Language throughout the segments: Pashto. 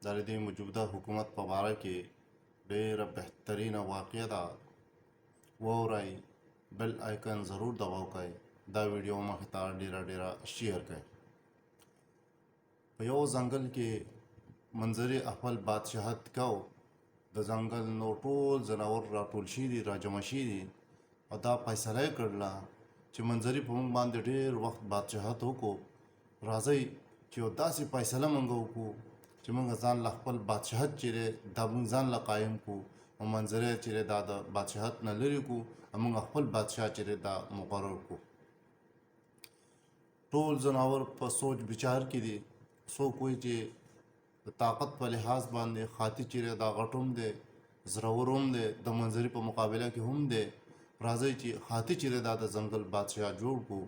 دا د دې موجوده حکومت په باره کې ډېره بهترینه واقعه ده. واورئ، بل آیکن ضرور دباو کړئ، دا ویډیو مخې ته ډېره ډېره شیر کړئ. په یو ځنګل کې منظرې خپل بادشاهت کو. د ځنګل نو ټول ځناور راټول شوي دي، راجمع شوي دي، او دا فیصله یې کړله چې منظري په موږ باندې ډېر وخت بادشاهت وکړو، راځئ چې یو داسې فیصله موږ وکړو چې موږ ځان له خپل بادشاهت چې دی دا موږ ځان له قایم کړو، او منظرې چې دی دا د بادشاهت نه لرې کړو، او موږ خپل بادشاه چې دی دا مقرر کړو. ټول ځناور په سوچ بچار کې دي. څوک وایي چې د طاقت په لحاظ باندې خاطي چې دی دا غټ هم دی، زړور هم دی، د منظري په مقابله کې هم دی، راځئ چې خاطي چې دی دا د ځنګل بادشاه جوړ کړو.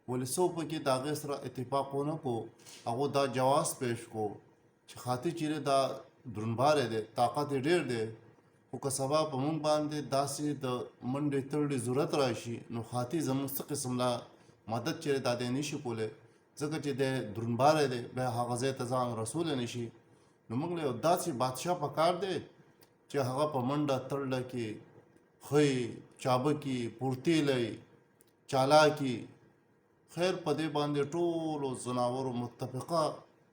ولې څو پکې د هغې سره اتفاق ونه کړو. هغو دا جواز پیش کړو چې خاطي چې دی دا درونباری دی، طاقت یې ډېر دی، خو که سبا په موږ باندې داسې د منډې تړلې ضرورت راشي نو خاطي زموږ څه قسم لا مدد چې دی دا دی نشي کولی، ځکه چې دی درونباری دی، بیا هغه ځای ته ځان رسولی نشي. نو موږ له یو داسې بادشاه په کار دی چې هغه په منډه تړله کې ښه چابکي، پورتیلی، چالاکي. خیر، په دې باندې ټولو ځناورو متفقه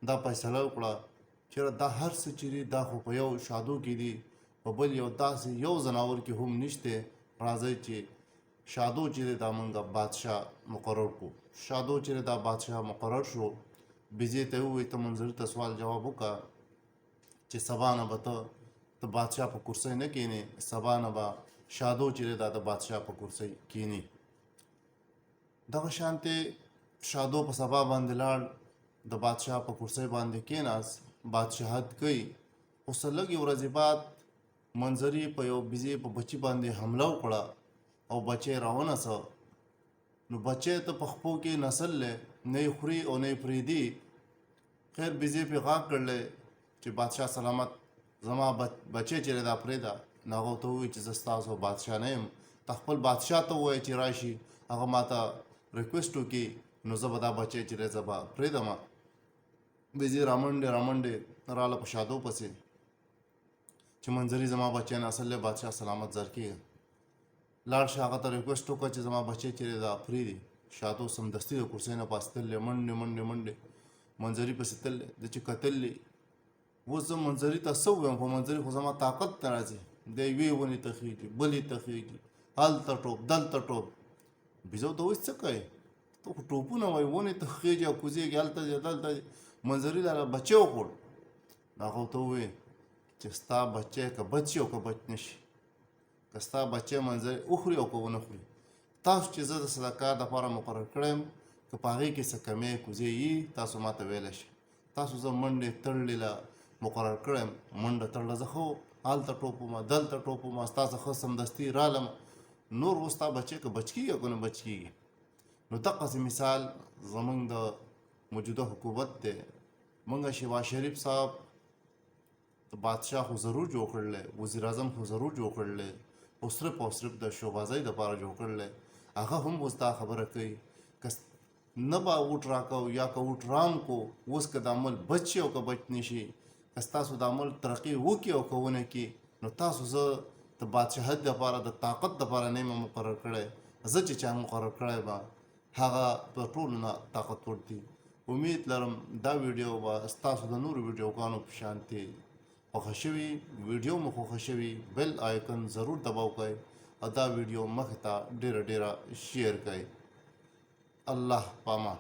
دا فیصله وکړه چې دا هر څه چې دي دا خو په یو شادو کې دي، په بل یو داسې یو ځناور کې هم نشته، راځئ چې شادو چې دی دا مونږ بادشاه مقرر کړو. شادو چې دی دا بادشاه مقرر شو. بیزې ته یې وویل ته منظري ته سوال جواب وکړه چې سبا نه به ته د بادشاه په کرسۍ نه کینې، سبا نه به شادو چې دی دا د بادشاه په کرسۍ کینی. دغه شانتې شادو په سبا باندې لاړ، د بادشاه په کرسۍ باندې کیناست، بادشاهت کوي. خو څه لږې ورځې بعد منظري په یو بیزې په بچي باندې حمله وکړه او بچی راونسه. نو بچی ته په خپو کې نسل دی، نه یې خوري او نه یې پرېږدي. خیر، بیزې پرې غږ کړلی چې بادشاه سلامت، زما بچی چې دی دا پرېږده. نو هغه ورته وویل چې زه ستاسو بادشاه نه یم، ته خپل بادشاه ته ووایه چې راشي هغه ماته ریکویسټ وکړي، نو زه به دا بچی چې دی زه به پرېږدم. بیزې رامنډې رامنډې راله په شادو پسې چې منظري زما بچی نسل دی، بادشاه سلامت زر کېږه، لاړ شه هغه ته ریکویسټ وکړه چې زما بچی چې دی دا پرېږدي. شادو سمدستي د کرسۍ نه پاڅېدلی، منډې منډې منډې منظري پسې تللی. ده چې کتلی اوس زه منظري ته څه ووایم، خو منظري خو زما طاقت نه راځي، دی یوې ونې ته خېږي، بلې ته خېږي، هلته ټوپ دلته ټوپ. بیزو ته وایي څه کوې ته خو ټوپونه وایي، ونې ته خېږي او کوزېږي، هلته ځې دلته ځې. منظري لاله بچی وخوړ. هغه ورته وویل چې ستا بچی که بچ شي او که بچ نه شي، که ستا بچی منظري وخوري او که ونه خوري، تاسو چې زه د صدقه دپاره مقرر کړی یم، که په هغې کې څه کمی کوزې یي تاسو ماته ویلی شئ. تاسو زه منډې تړلې له مقرر کړی یم، منډه تړله زه ښه هلته ټوپ وم دلته ټوپ وم، ستا څخه سمدستي رالم، نور اوس ستا بچی که بچ کېږي او که نه بچ کېږي. نو دقسې مثال زمونږ د موجوده حکومت دی. مونږ شهباز شریف صاحب د بادشاه خو ضرور جوړ کړلی، وزیراعظم خو ضرور جوړ کړلی، خو صرف او صرف د شوبازۍ دپاره جوړ کړلی. هغه هم اوس دا خبره کوي که نه به ووټ راکو یا که ووټ رام کو، اوس که دا ملک بچ شي او که بچ نه شي، که ستاسو دا ملک ترقي وکړي او که ونه کړي، نو تاسو زه د بادشاهت دپاره د طاقت دپاره نه یم مقرر کړی، زه چې چا مقرر کړی به هغه د ټولو نه طاقتور دي. امید لرم دا ویډیو به ستاسو د نورو ویډیوګانو په شانتې خوښه شوي. ویډیو مو خوښه شوي بیل آیکن ضرور دباو کړئ او دا ویډیو مخې ته ډیره ډیره شیر کړئ. الله پامان.